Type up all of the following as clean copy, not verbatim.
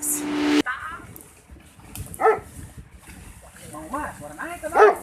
Mau mah suara naik kan.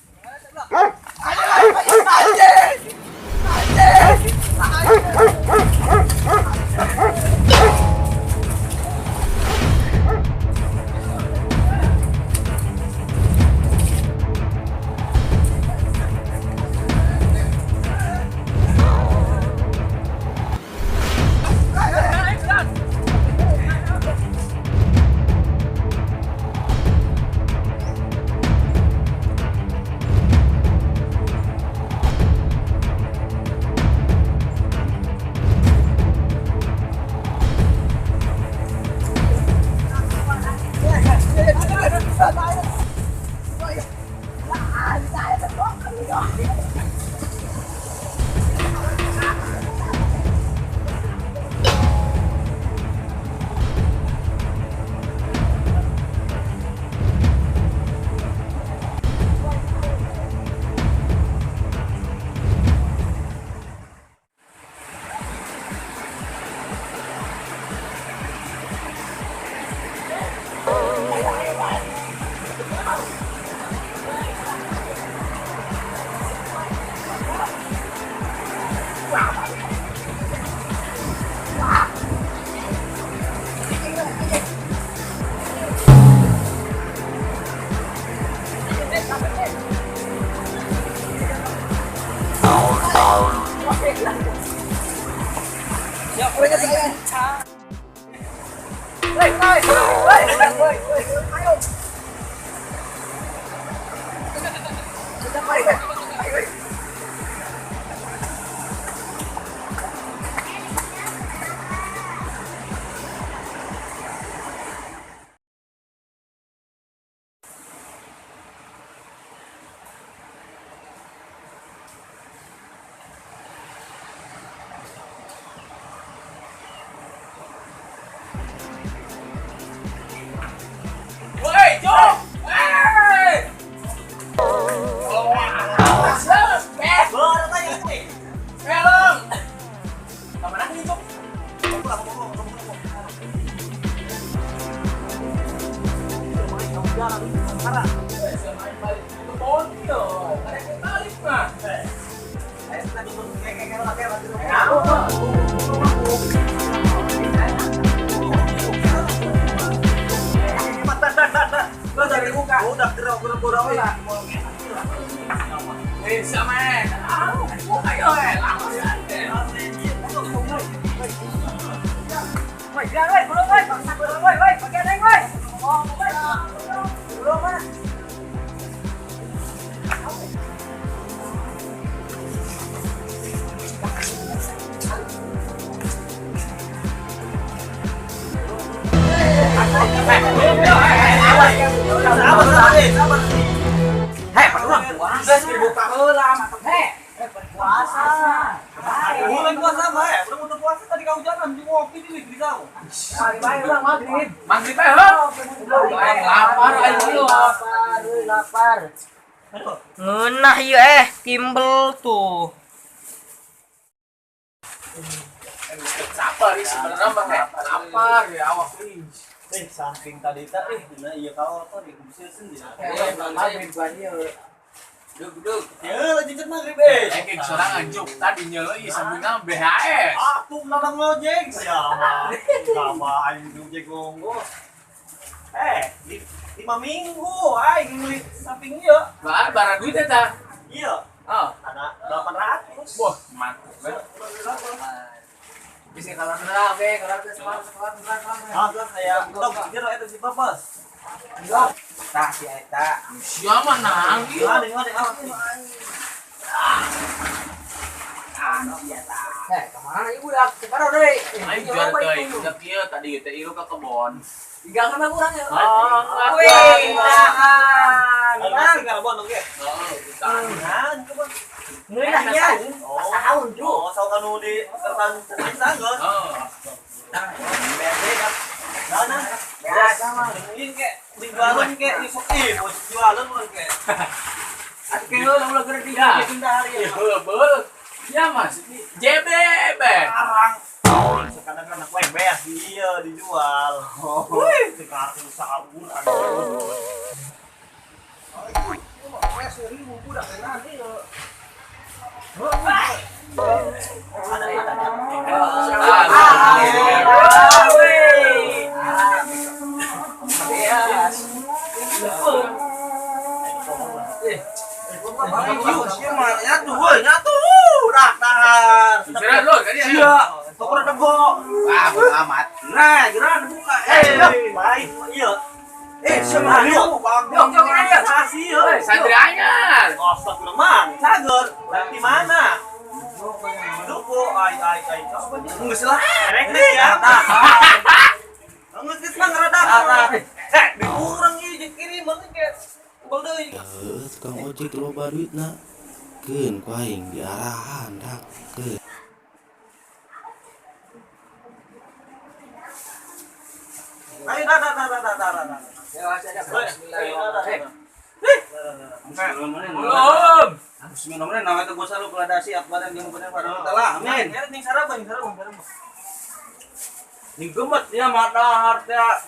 Woi, Cuk. Hey. Helm. Kamana nih, Cuk? Maghrib eh, lapar ayo lapar. Ngeunah ieu timbel tuh. Lapar sebenarnya mah lapar ya awak ih. Samping tadi teh dina ieu ka oto di kubusir sendiri. Maghrib ieu. Dug-dug. Ya lanjut maghrib eh. Engke sorangan juk tadi nyeuleuy sampingna BHS. Atuh nanang ngojek siapa? Sama aing ngojek gonggo. 5 minggu aing meuli samping ieu. Bah, bara duit eta. Iya. Oh, ada 800. Wah, mantap. Bisa kalau bener oke, kalau bener sekolah. Ah, saya dog jero eta si Bapas. Tah si eta. Siapa nang ieu? Kemana ieu budak? Kemana deui? Aing jual deui, budak ieu tadi teh ieu ka kebon. Tiga kana kurang ya. Wih, tahan. Bang, kebon oge. Heeh, tahan kebon. Ngeunah nya. Sahaun, Ju. Oh, sahaun kanu di sertan sanggeus. Heeh. BRD kan. Nah, biasa mah. Ini kek jualan kek isuk ih, jualan urang kek. Atuh ke heula ulah geura di Ya. hari. Heeh, beul. Ya Mas, JB be. Arang. Sekarang kan aku beas iya dijual. Wih, sekarang sabur anjing. Nah, gerak buka. Baik, iya. Santri anyar. Astagfirullah, cager. Di mana? Duko, ai ai ai. Geus lah. Rek ya. Geus mah rada. Eh, di urang ieu jeung kiri mah ge. Deui. Tukang ojek loba duitna. Keun ku aing diarahan dak. Keun. Ayo dah dah dah dah dah dah. Bismillahirrahmanirrahim. Belum. Bismillahirrahmanirrahim. Nama itu gua selalu keladasi akbaran yang benar pada Allah. Amin. Ning sarabang, sarabang, sarabang. Ning gemet ya mata harta.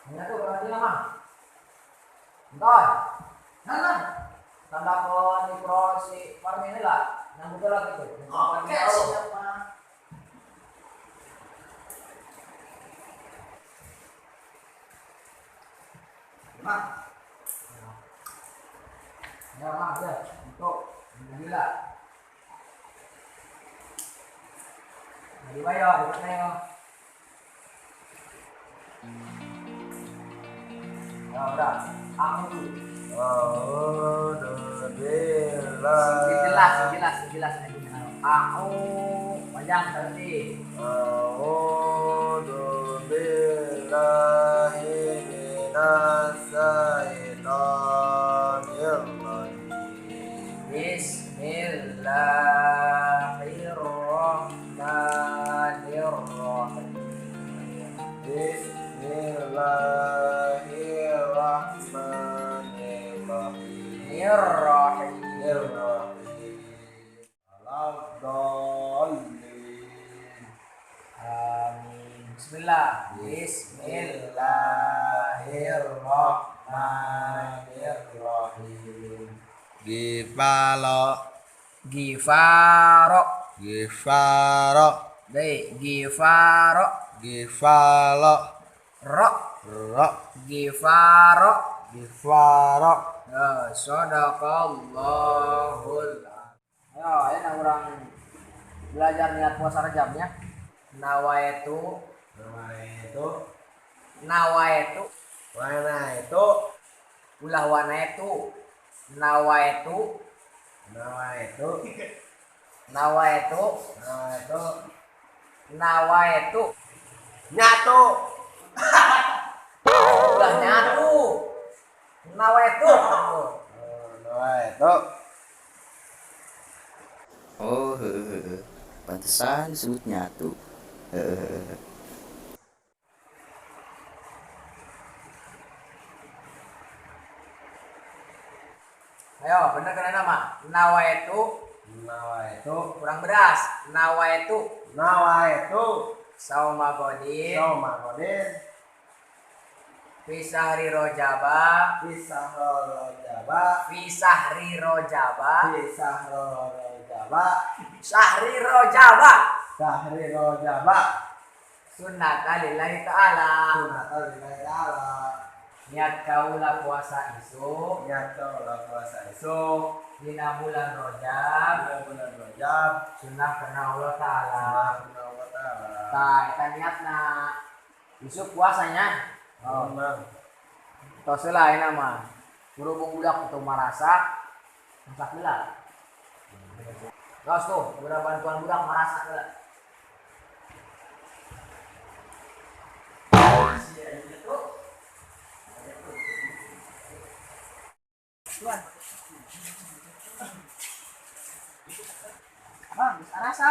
Nyatu berarti lama. Entar. Nah, tanda kon si Parmin lah. Nang betul lagi tuh. Oke, siap, Pak. Mak. Ya, mak, ya. Untuk alhamdulillah. Jadi bayo, ayo. Ya udah, aku dulu. Jelas, jelas, jelas. Aku panjang tadi. A'udzu billahi minasy syaithanir rajim. Bismillahirrahmanirrahim. Bismillahirrahmanirrahim. Irrahim. Irrahim. Amin. Bismillah. Bismillahirrahmanirrahim. Gifalo. Gifaro. Gifaro. Baik, gifaro. Gifalo. Ro. Ro. Gifaro. Gifaro. Sadaqallahul. Ayo, ayo orang belajar niat puasa Rajabnya. Nawaitu. Nawaitu. Nawaitu. Wanaitu. Ulah wanaitu. Nawaitu. Nawaitu. Nawaitu. Nawaitu. Nawaitu. Nyatu. Ulah nyatu. Nawaitu. Nawaitu. Oh, hehehe. Pantesan disebut nyatu. Hehehe. Ayo, bener kena nama. Nawaitu. Nawaitu. Kurang beras. Nawaitu. Nawaitu. Sauma godin. Sauma godin. Fisahri rojaba. Fisahri rojaba. Fisahri rojaba. Fisahri rojaba. Sahri rojaba. Sahri rojaba. Sunnata lillahi ta'ala. Sunnata lillahi ta'ala. Niat kaula puasa isuk. Niat kaula puasa isuk. Dina bulan Rajab. Dina bulan Rajab. Sunnah karena Allah Ta'ala. Sunnah karena Allah Ta'ala. Tah, eta niatna. Isuk puasanya. Oh, mang. Tos heula ayeuna mah. Berhubung budak teu marasa, masak heula. Tos tuh, udah bantuan budak marasa heula. Bang, bisa rasa.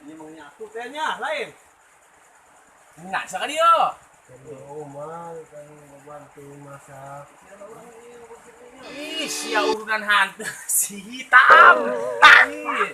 Ini mau nyatu kayaknya, lain. Nggak sekali yo. Oh, mang. Nyatu masak. Ih, sia urunan hantu si hitam. Ih.